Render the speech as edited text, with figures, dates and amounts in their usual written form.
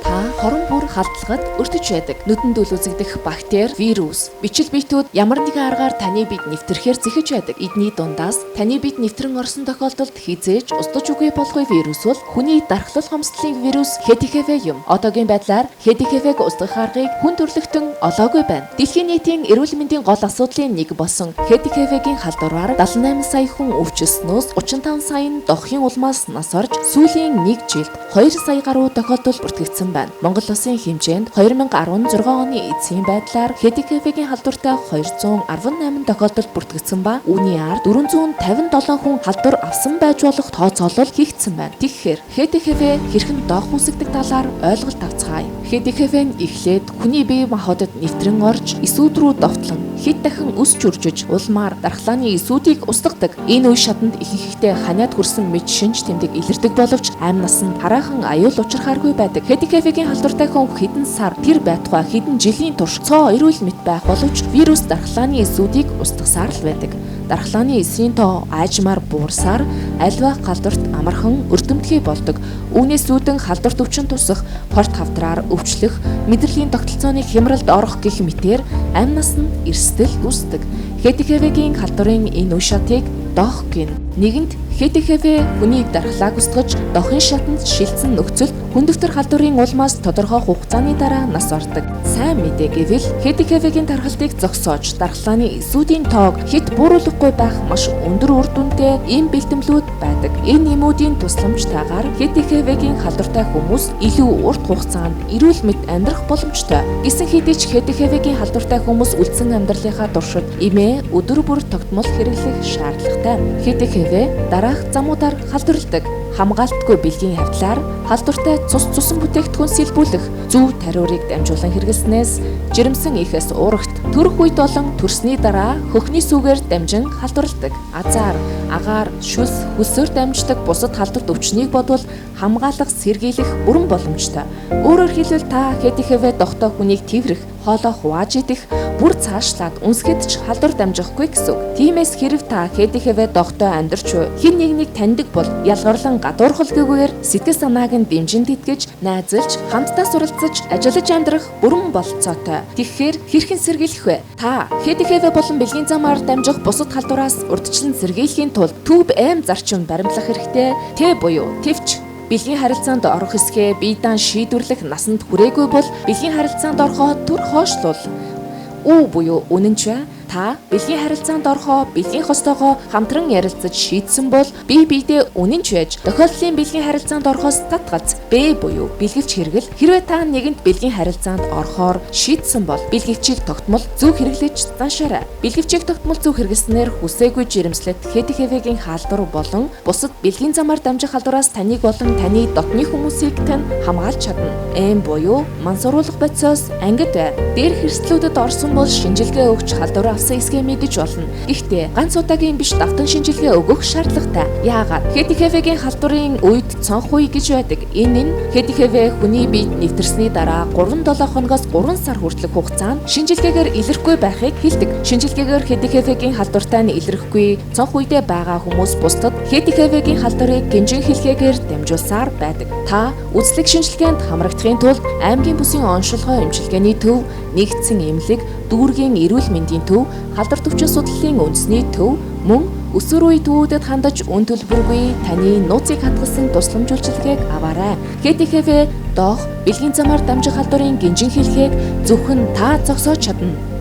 Та хорон бүр халдлагад өртөж байдаг. Нүдэнд үл үзэгдэх бактери, вирус, бичил биетүүд ямар нэгэн аргаар таны бид нэвтрэхээр зэхэж байдаг. Эдний дундаас таны бид нэвтрэн орсон тохиолдолд хизээж устж үгүй болохгүй вирус бол хүний дархлал хомсдлын вирус ХДХВ юм. Одоогийн байдлаар ХДХВ-г устгах аргыг хүн төрөлхтөн олоогүй байна. Дэлхийн нийтийн эрүүл мэндийн гол асуудлын нэг болсон ХДХВ-гийн халдвараар 78 сая хүн өвчлснөөс 35 сая нь дохын улмаас нас орж сүүлийн нэг жилд 2 сая гаруй тохиолдол бүртгэгдсэн байна. Монгол улсын хэмжээнд 2016 оны эцсийн байдлаар ХДХВ-гийн халдвартай 218 тохиолдол бүртгэгдсэн ба үүний ард 457 хүн халдвар авсан байж болох тооцоолол хийгдсэн байна. Тэгэхээр ХДХВ хэрхэн дох үүсгдэг талаар ойлголт авцгаая. ХДХВ нь эхлээд хүний бие махбодод нэвтрэн орж эсүүд рүү довтлон хэд дахин өсч үржиж улмаар дархлааны эсүүдийг устгадаг. Энэ үе шатанд ихэнхдээ ханиад хүрсэн мэд шинж тэмдэг илэрдэг боловч амь насанд хараахан аюул учрахааргүй байдаг. ХДХВ-гийн халдвартай хүн хэдэн сар тэр байтугай хэдэн жилийн турш цоо эрүүл мэт байх боловч вирус дархлааны эсүүдийг устгасаар л байдаг. Дархлааны эсийн тоо аажмаар буурсаар альва халдварт амархан өртөмтгий болдог. Үүнээс үүдэн халдварт өвчин тусах, хорт хавдраар өвчлөх, мэдрэлийн тогтолцооны хямралд орох гэх мэтээр амь насанд эрсдэл үүсдэг. ХДХВ-гийн халдварын энэ үе шатыг дох гэнэ. Нэгэнт ХДХВ хүний дархлааг устгаж дохын шатанд шилжсэн нөхцөлд хүндөвтөр халдварын улмаас тодорхой хугацааны дараа нас ордог. Сайн мэдээ гэвэл ХДХВ-гийн тархалтыг зогсоож дархлааны эсүүдийн тоог хэт бууруулахгүй байх маш өндөр үр дүнтэй ийм бэлтгэлүүд байдаг. Энэ нэмүүдийн тусламжтайгаар ХДХВ-гийн халдвартай хүмүүс илүү урт хугацаанд эрүүл мэнд амьдрах боломжтой. Гэсэн хэдий ч ХДХВ-гийн халдвартай хүмүүс үлдсэн амьдралынхаа туршид эмээ өдөр бүр тогтмол хэрэглэх шаардлагатай. ХДХВ дараах замуудаар халдварладаг. Хамгаалтгүй бэлгийн хавдлаар халдвартай цус цусан бүтээгдэхүүн сэлбүүлэх, зөв тариурыг дамжуулан хэрэглэснээс жирэмсэн ихэс уурагт, төрөх үед болон төрсний дараа хөхний сүгээр дамжин халдварладаг. Азаар, агаар, шүлс, хөлсөөр дамждаг бусад халдварт өвчнийг бодвол хамгаалах, сэргийлэх бүрэн боломжтой. Өөрөөр хэлбэл та ХДХВ дохтой хүнийг тэврэх, хоолоо хувааж идэх, бүр цаашлаад үнсгэд ч халдвар дамжихгүй гэсэн үг. Тиймээс хэрв та ХДХВ дохтой амьдарч буй хэн нэгнийг таньдаг бол ялгарлан гадуурхалгүйгээр сэтгэл санааг нь дэмжин тэтгэж, найзалж, хамтдаа суралцаж, ажиллаж амьдрах бүрэн бололцоотой. Тэгэхээр хэрхэн сэргийлэх вэ? Та ХДХВ болон бэлгийн замаар дамжих бусад халдвараас урьдчилан сэргийлэхийн тулд төв М зарчим баримтлах хэрэгтэй. Т буюу тэвч бэлгийн харилцаанд орох эсхээ бие даан шийдвэрлэх насанд хүрээгүй бол бэлгийн харилцаанд орохоо түр хойшлуул. У буюу үнэн ч бай. Та бэлгийн харилцаанд орохоо бэлгийн хостойгоо хамтран ярилцаж шийдсэн бол бие биедээ үнэн ч байж тохиолдлын бэлгийн харилцаанд орохоос татгалз. Б буюу бэлгэлч хэрэгэл. Хэрвээ та нэгэнт бэлгийн харилцаанд орохоор шийдсэн бол бэлгэлчийг тогтмол зөв хэрэглэж заншаарай. Бэлгэлчийг тогтмол зөв хэрэглэснээр хүсээгүй жирэмслэлт ХДХВ-гийн халдвар болон бусад бэлгийн замаар дамжих халдвараас таныг болон таны дотны хүмүүсийг тань хамгаалж чадна. М буюу мансууруулах бодисоос ангид бай. Дээрх эрсдлүүдэд орсон бол шинжилгээ өгч халдвар авсан эсгээ мэдэж болно. Гэхдээ ганц удаагийн биш давтан шинжилгээ өгөх шаардлагатай. Яагаад? ХДХВ-гийн халдварын үед цонх үе гэж байдаг. Энэ нь ХДХВ хүний биед нэвтэрсний дараа 3-7 хоногоос 3 сар хүртэлх хугацаанд шинжилгээгээр илэрхгүй байхыг хэлдэг. Шинжилгээгээр ХДХВ-гийн халдвартай нь илэрхгүй цонх үедээ байгаа хүмүүс бусдад ХДХВ-гийн халдварыг гинжин хэлхээгээр дамжуулсаар байдаг. Та үзлэг шинжилгээнд хамрагдахын тулд аймгийн бүсийн оншилгоо эмчилгээний төв, нэгдсэн эмнэлэг, дүүргийн эрүүл мэндийн төв, халдвар төвчин судлалын үндэсний төв мөн өсвөр үе төвүүдэд хандаж үн төлбөргүй таны нууцыг хадгалсан тусламж үйлчилгээг аваарай. ХДХВ дох бэлгийн замаар дамжих халдварын гинжин хэлхээг зөвхөн та зогсоож чадна.